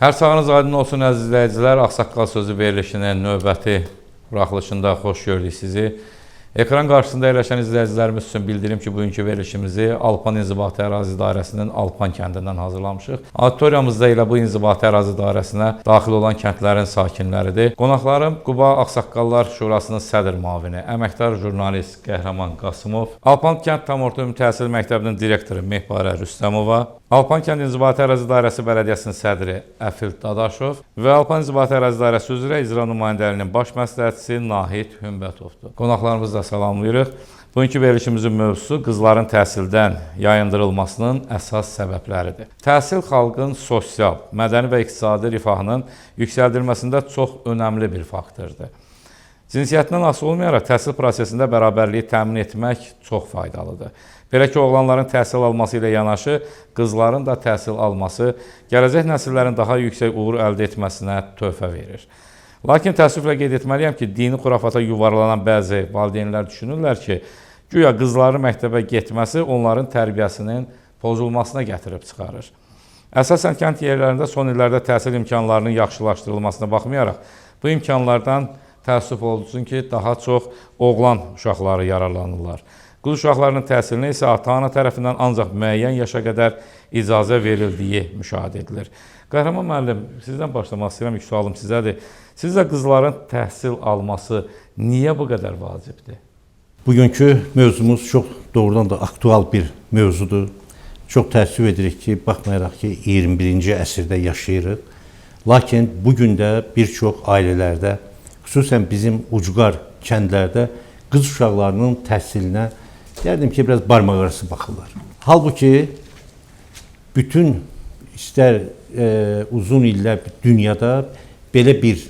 Hər sağınız aydın olsun əziz izləyicilər. Ağsaqqal sözü verilişinin növbəti buraxılışında xoş gördük sizi. Ekran qarşısında əyləşən izləyicilərimiz üçün bildirim ki, bugünkü verilişimizi Alpan İnzibati Ərazi İdarəsinin Alpan kəndindən hazırlamışıq. Auditoriyamızda elə bu İnzibati Ərazi İdarəsinə daxil olan kəndlərin sakinləridir. Qonaqlarım Quba Ağsaqqallar Şurasının sədr müavini, əməkdar jurnalist Qəhrəman Qasımov, Alpan kənd tam orta ümumi təhsil məktəbinin direktoru Mehbarə Rüstəmova, Alpan kənd İnzibati Ərazi İdarəsi Bələdiyyəsinin sədri Əfil Dadaşov və Alpan İnzibati Ərazi İdarəsi üzrə icra nümayəndəliyinin baş məsləhətçisi Nahid Hümbətovdur. Qonaqlarımızı da salamlayırıq. Bugünkü verilişimizin mövzusu qızların təhsildən yayındırılmasının əsas səbəbləridir. Təhsil xalqın sosial, mədəni və iqtisadi rifahının yüksəldilməsində çox önəmli bir faktordur. Cinsiyyətindən asılı olmayaraq təhsil prosesində bərabərliyi təmin etmək çox faydalıdır. Belə ki, oğlanların təhsil alması ilə yanaşı, qızların da təhsil alması gələcək nəsillərin daha yüksək uğur əldə etməsinə töhfə verir. Lakin təəssüflə qeyd etməliyəm ki, dini xurafata yuvarlanan bəzi valideynlər düşünürlər ki, güya qızların məktəbə getməsi onların tərbiyəsinin pozulmasına gətirib çıxarır. Əsasən kənd yerlərində son illərdə təhsil imkanlarının yaxşılaşdırılmasına baxmayaraq, bu imkanlardan təəssüf olsun ki, daha çox oğlan uşaqları yararlanırlar. Qız uşaqlarının təhsilinə isə ata-ana tərəfindən ancaq müəyyən yaşa qədər icazə verildiyi müşahidə edilir. Qəhrəman müəllim, sizdən başlamaq istəyirəm, ilk sualım sizədir. Sizcə qızların təhsil alması niyə bu qədər vacibdir? Bugünkü mövzumuz çox doğrudan da aktual bir mövzudur. Çox təəssüf edirik ki, baxmayaraq ki, 21-ci əsrdə yaşayırıq. Lakin bu gün də bir çox ailələrdə, xüsusən bizim ucqar kəndlərdə qız uşaqlarının təhsilinə deyərdim ki, biraz barmaq arası baxırlar. Halbuki bütün istər uzun illər dünyada belə bir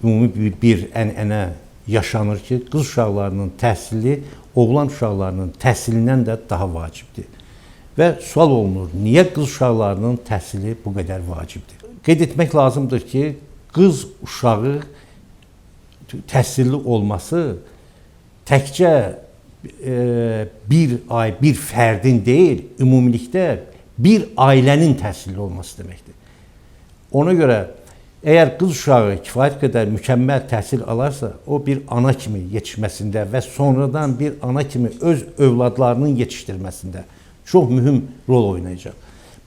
ümumi bir ənənə yaşanır ki, qız uşaqlarının təhsili oğlan uşaqlarının təhsilindən də daha vacibdir. Və sual olunur, niyə qız uşaqlarının təhsili bu qədər vacibdir? Qeyd etmək lazımdır ki, qız uşağı təhsilli olması təkcə bir ay, bir fərdin deyil, ümumilikdə bir ailənin təhsilli olması deməkdir. Ona görə əgər qız uşağı kifayət qədər mükəmməl təhsil alarsa, o bir ana kimi yetişməsində və sonradan bir ana kimi öz övladlarının yetişdirməsində çox mühüm rol oynayacaq.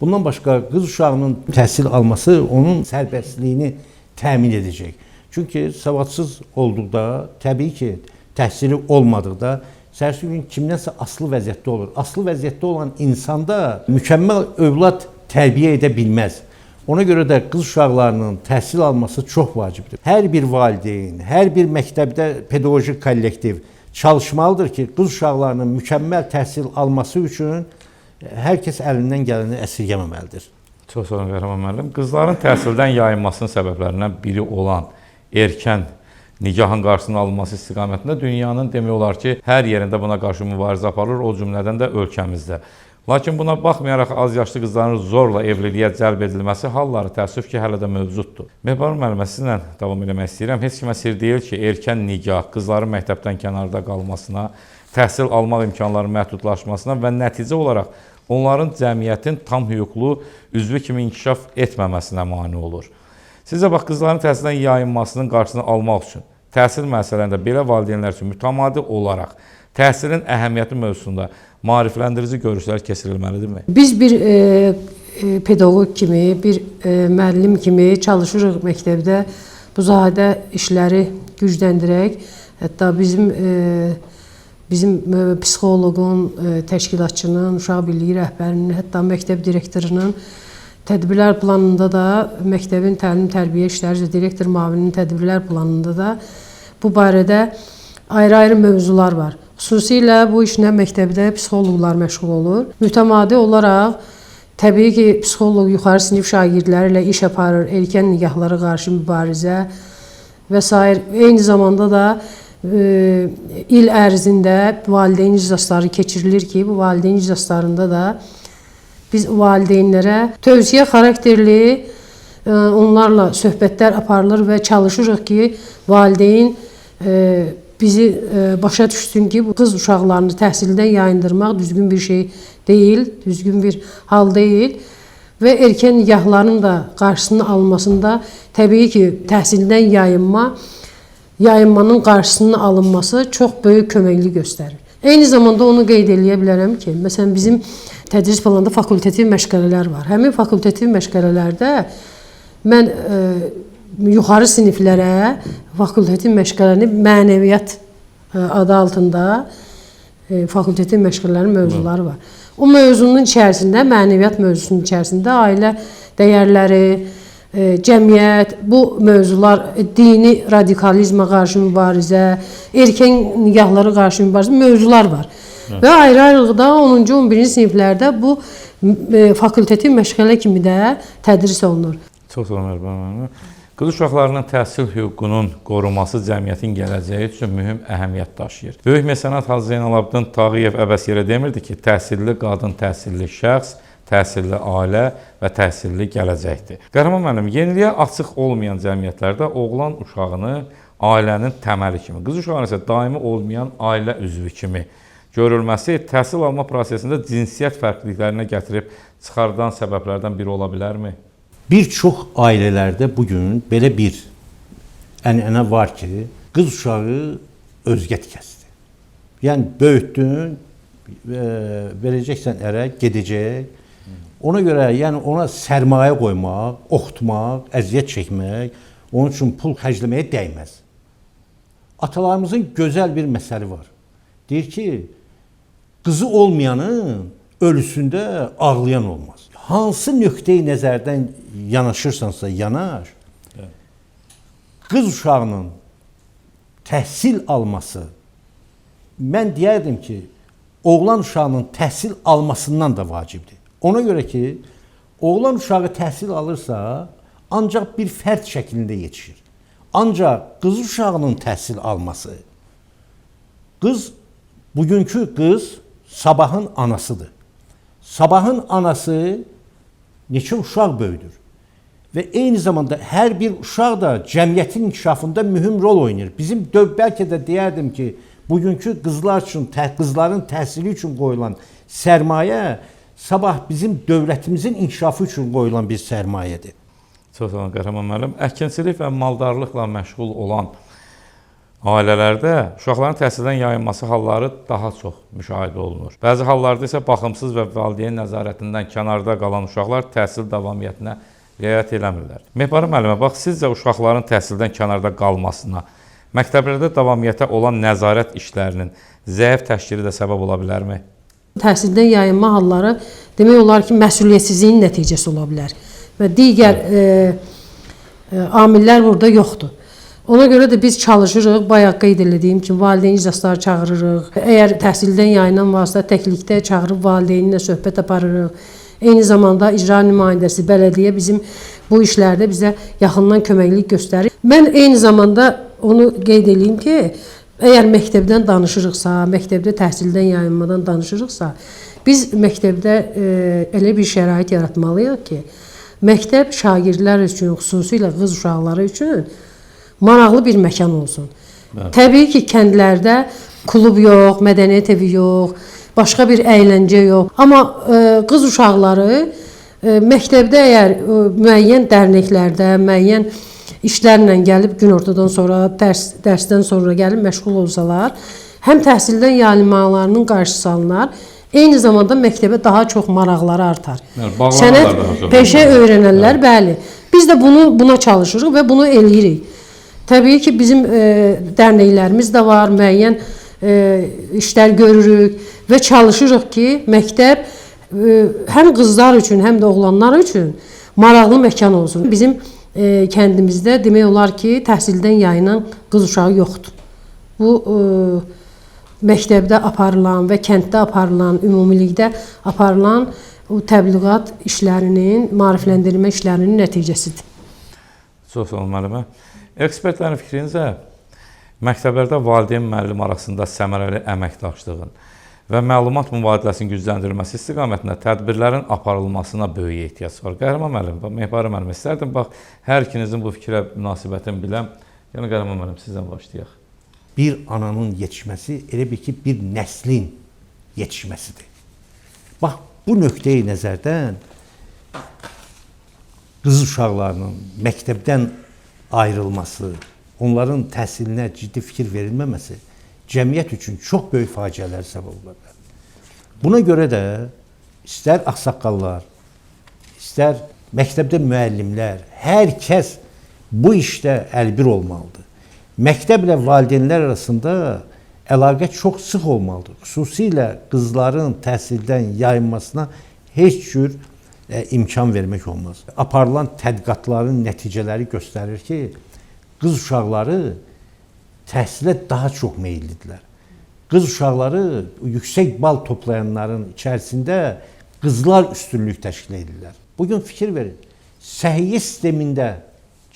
Bundan başqa qız uşağının təhsil alması onun sərbəstliyini təmin edəcək. Çünki savadsız olduqda, təbii ki, təhsili olmadıqda səhərsi gün kimdənsə asılı vəziyyətdə olur. Asılı vəziyyətdə olan insanda mükəmməl övlad tərbiyə edə bilməz. Ona görə də qız uşaqlarının təhsil alması çox vacibdir. Hər bir valideyn, hər bir məktəbdə pedaqoji kollektiv çalışmalıdır ki, qız uşaqlarının mükəmməl təhsil alması üçün hər kəs əlindən gələni əsirgəməməlidir. Çox sağ olun Qəhrəman müəllim. Qızların təhsildən yayınmasının səbəblərindən biri olan erkən nikahın qarşısının alınması istiqamətində dünyanın demək olar ki, hər yerində buna qarşı mübarizə aparılır, o cümlədən də ölkəmizdə. Lakin buna baxmayaraq az yaşlı qızların zorla evliliyə cəlb edilməsi halları təəssüf ki, hələ də mövcuddur. Mehbar müəllimə, sizinlə davam eləmək istəyirəm. Heç kimə sir deyil ki, erkən nikah qızların məktəbdən kənarda qalmasına, təhsil almaq imkanlarının məhdudlaşmasına və nəticə olaraq onların cəmiyyətin tam hüquqlu üzvü kimi inkişaf etməməsinə mane olur. Sizcə bax, qızların təhsildən yayınmasının qarşısını almaq üçün təhsil məsələlərində belə valideynlər üçün mütəmadi olaraq təhsilin əhəmiyyəti mövzusunda maarifləndirici görüşlər keçirilməlidirmi? Biz bir pedaqoq kimi, bir müəllim kimi çalışırıq məktəbdə bu sahədə işləri gücləndirək. Hətta bizim psixoloqun, təşkilatçının, uşaq birliyi rəhbərinin, hətta məktəb direktorunun tədbirlər planında da, məktəbin təlim-tərbiyə işləri üzrə direktor müavininin tədbirlər planında da bu barədə ayrı-ayrı mövzular var. Xüsusilə bu işlə məktəbdə psixoloqlar məşğul olur. Mütəmadi olaraq təbii ki, psixoloq yuxarı sinif şagirdləri ilə iş aparır, erkən nikahlara qarşı mübarizə və sair. Eyni zamanda da il ərzində valideyn iclasları keçirilir ki, bu valideyn iclaslarında da biz valideynlərə tövsiyə xarakterli onlarla söhbətlər aparılır və çalışırıq ki, valideyn bizi başa düşsün ki, bu qız uşaqlarını təhsildən yayındırmaq düzgün bir şey deyil, düzgün bir hal deyil. Və erkən nikahların da qarşısının alınmasında təbii ki, təhsildən yayınmanın qarşısının alınması çox böyük köməklik göstərir. Eyni zamanda onu qeyd eləyə bilərəm ki, məsələn bizim tədris planında fakultativ məşğələlər var. Həmin fakultativ məşğələlərdə mən yuxarı siniflərə fakultativ məşğələni mənəviyyat adı altında fakultativ məşğələlərin mövzuları var. O mövzunun içərisində, mənəviyyat mövzusunun içərisində ailə dəyərləri, cəmiyyət, bu mövzular, dini radikalizmə qarşı mübarizə, erkən nikahlara qarşı mübarizə mövzular var. Evet. Və ayrı-ayrılıqda 10-cu, 11-ci siniflərdə bu fakultativ məşğələ kimi də tədris olunur. Çox sağ olun, müəllim. Qız uşaqlarının təhsil hüququnun qorunması cəmiyyətin gələcəyi üçün mühüm əhəmiyyət daşıyır. Böyük mesenat Hacı Zeynalabdin Tağıyev əbəs yerə demirdi ki, təhsilli qadın, təhsilli şəxs, təhsilli ailə və təhsilli gələcəkdir. Qəhrəman müəllim, yeniliyə açıq olmayan cəmiyyətlərdə oğlan uşağını ailənin təməli kimi, qız uşağını isə daimi olmayan ailə üzvü kimi görülməsi təhsil alma prosesində cinsiyyət fərqliliklərinə gətirib çıxardan səbəblərdən biri ola bilərmi? Bir çox ailələrdə bugün belə bir ənənə var ki, qız uşağı özgə tikəsidir. Yəni böyütdün, verəcəksən ərə, gedəcək. Ona görə yəni ona sərmayə qoymaq, oxutmaq, əziyyət çəkmək, onun üçün pul xərcləməyə dəyməz. Atalarımızın gözəl bir məsəli var. Deyir ki, qızı olmayanın ölüsündə ağlayan olmaz. Hansı nöqteyi nəzərdən yanaşırsansa yanaş, qız uşağının təhsil alması, mən deyərdim ki, oğlan uşağının təhsil almasından da vacibdir. Ona görə ki, oğlan uşağı təhsil alırsa, ancaq bir fərd şəklində yetişir. Ancaq qız uşağının təhsil alması, bugünkü qız sabahın anasıdır. Sabahın anası neçə uşaq böyüdür və eyni zamanda hər bir uşaq da cəmiyyətin inkişafında mühüm rol oynayır. Bizim bəlkə də deyərdim ki, bugünkü qızlar üçün, qızların təhsili üçün qoyulan sərmayə sabah bizim dövlətimizin inkişafı üçün qoyulan bir sərmayədir. Çox sağ olun Qəhrəman müəllim. Əkinçilik və maldarlıqla məşğul olan ailələrdə uşaqların təhsildən yayınması halları daha çox müşahidə olunur. Bəzi hallarda isə baxımsız və valideyn nəzarətindən kənarda qalan uşaqlar təhsil davamiyyətinə riayət eləmirlər. Mehbarə müəllimə, bax, sizcə uşaqların təhsildən kənarda qalmasına, məktəblərdə davamiyyətə olan nəzarət işlərinin zəif təşkili də səbəb ola bilərmi? Təhsildən yayınma halları demək olar ki, məsuliyyətsizliyin nəticəsi ola bilər və digər amillər burada yoxdur. Ona görə də biz çalışırıq, bayaq qeyd elədiyim kimi valideyn iclasları çağırırıq. Əgər təhsildən yayınan varsa təklikdə çağırıb valideyninlə söhbət aparırıq. Eyni zamanda icra nümayəndəsi, bələdiyyə bizim bu işlərdə bizə yaxından köməklik göstərir. Mən eyni zamanda onu qeyd eləyim ki, əgər məktəbdən danışırıqsa, məktəbdə təhsildən yayınmadan danışırıqsa, biz məktəbdə elə bir şərait yaratmalıyıq ki, məktəb şagirdlər üçün, xüsusilə qız uşaqları üçün maraqlı bir məkan olsun. Bəli. Təbii ki, kəndlərdə klub yox, mədəniyyət evi yox, başqa bir əyləncə yox. Amma qız uşaqları məktəbdə əgər müəyyən dərnəklərdə, müəyyən işlərlə gəlib günortadan sonra, dərsdən sonra gəlib məşğul olsalar, həm təhsildən yayınmalarının qarşısı alınar, eyni zamanda məktəbə daha çox maraqları artar. Yəni, sənət, peşə öyrənərlər, bəli. Biz də buna çalışırıq və bunu eləyirik. Təbii ki, bizim dərnəklərimiz də var, müəyyən işlər görürük və çalışırıq ki, məktəb həm qızlar üçün, həm də oğlanlar üçün maraqlı məkan olsun. Bizim kəndimizdə demək olar ki, təhsildən yayınan qız uşağı yoxdur. Bu, məktəbdə aparılan və kənddə aparılan, ümumilikdə aparılan o təbliğat işlərinin, maarifləndirmə işlərinin nəticəsidir. Çox sağ olun müəllimə. Ekspertlərin fikrincə, məktəblərdə valideyn-müəllim arasında səmərəli əməkdaşlığın və məlumat mübadiləsinin gücləndirilməsi istiqamətində tədbirlərin aparılmasına böyük ehtiyac var. Qəhrəman müəllim, Mehbarə müəllim, istərdim, bax, hər ikinizin bu fikrə münasibətini biləm. Yəni, Qəhrəman müəllim, sizdən başlayaq. Bir ananın yetişməsi elə bil ki, bir nəslin yetişməsidir. Bax, bu nöqteyi nəzərdən qız uşaqlarının məktəbdən ayrılması, onların təhsilinə ciddi fikir verilməməsi cəmiyyət üçün çox böyük faciələr səbəb ola bilər. Buna görə də istər ağsaqqallar, istər məktəbdə müəllimlər, hər kəs bu işdə əlbir olmalıdır. Məktəblə valideynlər arasında əlaqə çox sıx olmalıdır. Xüsusilə qızların təhsildən yayınmasına heç cür imkan vermək olmaz. Aparılan tədqiqatların nəticələri göstərir ki, qız uşaqları təhsilə daha çox meyillidirlər. Qız uşaqları yüksək bal toplayanların içərisində qızlar üstünlük təşkil edirlər. Bugün fikir verin, səhiyyə sistemində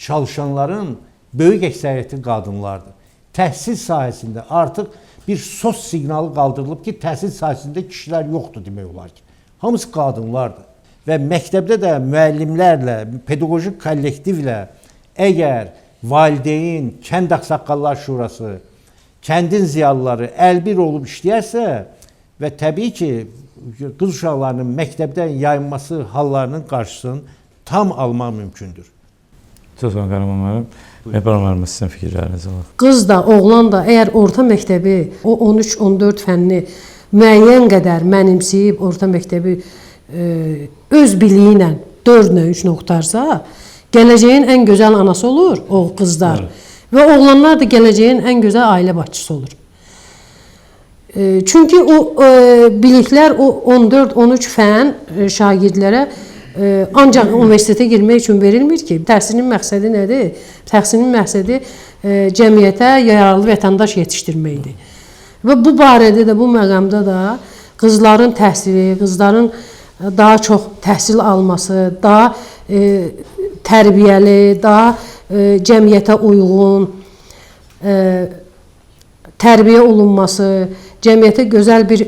çalışanların böyük əksəriyyəti qadınlardır. Təhsil sahəsində artıq bir sos siqnalı qaldırılıb ki, təhsil sahəsində kişilər yoxdur demək olar ki. Hamısı qadınlardır. Və məktəbdə də müəllimlərlə, pedaqoji kollektivlə əgər valideyn, kənd ağsaqqallar şurası, kəndin ziyalıları əlbir olub işləyərsə və təbii ki, qız uşaqlarının məktəbdən yayınması hallarının qarşısını tam almaq mümkündür. Çox sağ olun Qəhrəman müəllim. Mehbər müəllim, sizin fikirlərinizi alaq. Qız da, oğlan da əgər orta məktəbi o 13-14 fənni müəyyən qədər mənimsəyib orta məktəbi öz biliyi ilə 4-lə 3-lə qurtarsa, gələcəyin ən gözəl anası olur o qızlar. Evet. Və oğlanlar da gələcəyin ən gözəl ailə başçısı olur. Çünki o biliklər, o 14-13 fən şagirdlərə ancaq universitetə girmək üçün verilmir ki. Təhsilin məqsədi nədir? Təhsilin məqsədi cəmiyyətə yararlı vətəndaş yetişdirməkdir. Və bu barədə də, bu məqamda da qızların təhsili, qızların daha çox təhsil alması, daha tərbiyəli, daha cəmiyyətə uyğun tərbiyə olunması, cəmiyyətə gözəl bir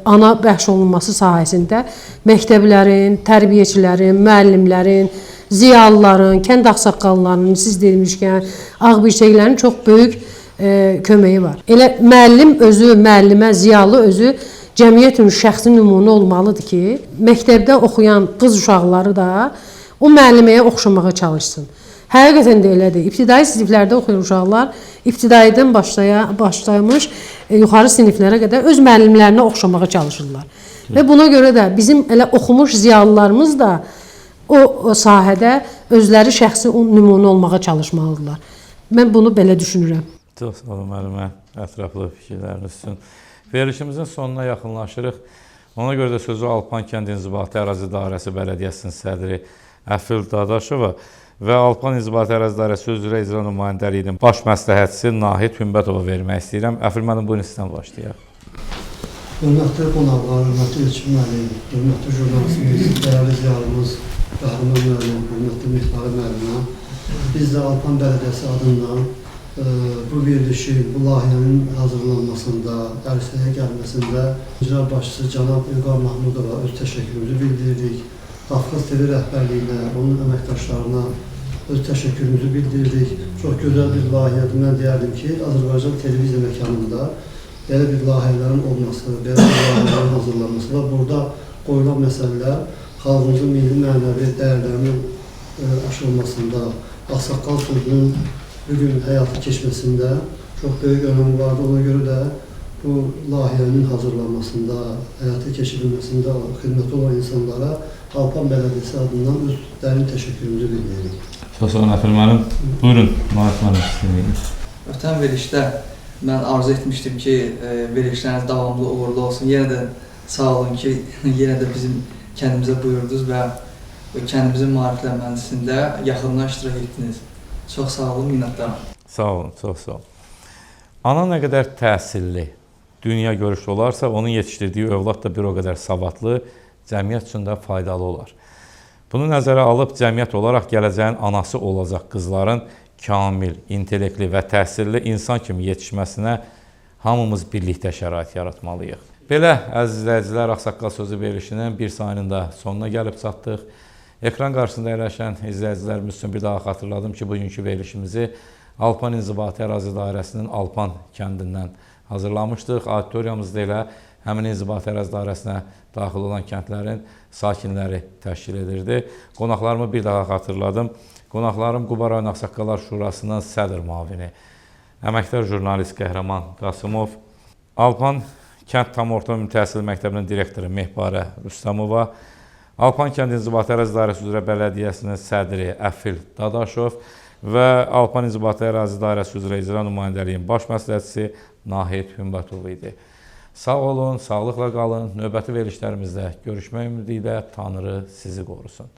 ana bəxş olunması sahəsində məktəblərin, tərbiyəçilərin, müəllimlərin, ziyalıların, kənd ağsaqqallarının, siz demişkən, ağbirçəklərin çox böyük köməyi var. Elə müəllim özü, müəllimə, ziyalı özü cəmiyyət üçün şəxsi nümunə olmalıdır ki, məktəbdə oxuyan qız uşaqları da o müəlliməyə oxşamağa çalışsın. Həqiqətən də elədir. İbtidai siniflərdə oxuyan uşaqlar ibtidaidən başlamış yuxarı siniflərə qədər öz müəllimlərinə oxşamağa çalışırlar. Və buna görə də bizim elə oxumuş ziyalılarımız da o sahədə özləri şəxsi nümunə olmağa çalışmalıdırlar. Mən bunu belə düşünürəm. Çox sağ olun müəllimə, ətraflı fikirləriniz üçün. Verilişimizin sonuna yaxınlaşırıq. Ona görə də sözü Alpan kənd İnzibati Ərazi İdarəsi Bələdiyyəsinin sədri Əfil Dadaşova və Alpan İnzibati Ərazi İdarəsi üzrə icra nümayəndəliyinin baş məsləhətçisi Nahid Hümbətova vermək istəyirəm. Əfil müəllim, buyurun, sizdən başlayaq. Hörmətli qonaqlar, hörmətli Elçin müəllim, hörmətli jurnalistimiz, dəyərli ziyalımız Qəhrəman müəllim, hörmətli Mehbərə müəllimə, biz də Alpan Bələdiyyəsi adından bu verilişin, bu layihənin hazırlanmasında, ərsəyə gəlməsində icra başçısı cənab İlqar Mahmudova öz təşəkkürümüzü bildiririk. Qafqaz TV rəhbərliyinə, onun əməkdaşlarına öz təşəkkürümüzü bildiririk. Çox gözəl bir layihədir. Mən deyərdim ki, Azərbaycan televiziya məkanında belə bir layihələrin olması, belə bir layihələrin hazırlanması və burada qoyulan məsələlər xalqımızın milli mənəvi dəyərlərinin aşılmasında, ağsaqqal sözünün bugün həyata keçməsində çox böyük önəmi vardır. Ona görə də bu layihənin hazırlanmasında, həyata keçirilməsində xidməti olan insanlara Alpan Bələdiyyəsi adından öz dərin təşəkkürümüzü bildiririk. Çox sağ olun Əfil müəllim. Buyurun, Nahid müəllim, sizi dinləyirik. Ötən verilişdə mən arzu etmişdim ki, verilişləriniz davamlı, uğurlu olsun. Yenə də sağ olun ki, yenə də bizim kəndimizə buyurdunuz və kəndimizin maariflənməsində yaxından iştirak etdiniz. Çox sağ olun, minnətdaram. Sağ olun, çox sağ olun. Ana nə qədər təhsilli, dünya görüşlü olarsa, onun yetişdirdiyi övlad da bir o qədər savadlı, cəmiyyət üçün də faydalı olar. Bunu nəzərə alıb cəmiyyət olaraq gələcəyin anası olacaq qızların kamil, intellektli və təhsilli insan kimi yetişməsinə hamımız birlikdə şərait yaratmalıyıq. Belə, əziz izləyicilər, Ağsaqqal sözü verilişinin bir sayının da sonuna gəlib çatdıq. Ekran qarşısında əyləşən izləyicilərimiz üçün bir daha xatırladım ki, bugünkü verilişimizi Alpan İnzibati Ərazi Dairəsinin Alpan kəndindən hazırlamışdıq. Auditoriyamızda elə həmin inzibati ərazi dairəsinə daxil olan kəndlərin sakinləri təşkil edirdi. Qonaqlarımı bir daha xatırladım. Qonaqlarım Quba rayon Ağsaqqallar Şurasının sədr müavini, əməkdar jurnalist Qəhrəman Qasımov, Alpan kənd tam orta ümumi təhsil məktəbinin direktoru Mehbarə Rüstəmova, Alpan kənd inzibati ərazi dairəsi üzrə bələdiyyəsinin sədri Əfil Dadaşov və Alpan inzibati ərazi dairəsi üzrə icra nümayəndəliyinin baş məsləhətçisi Nahid Hümbətov idi. Sağ olun, sağlıqla qalın. Növbəti verilişlərimizdə görüşmək ümidi ilə Tanrı sizi qorusun.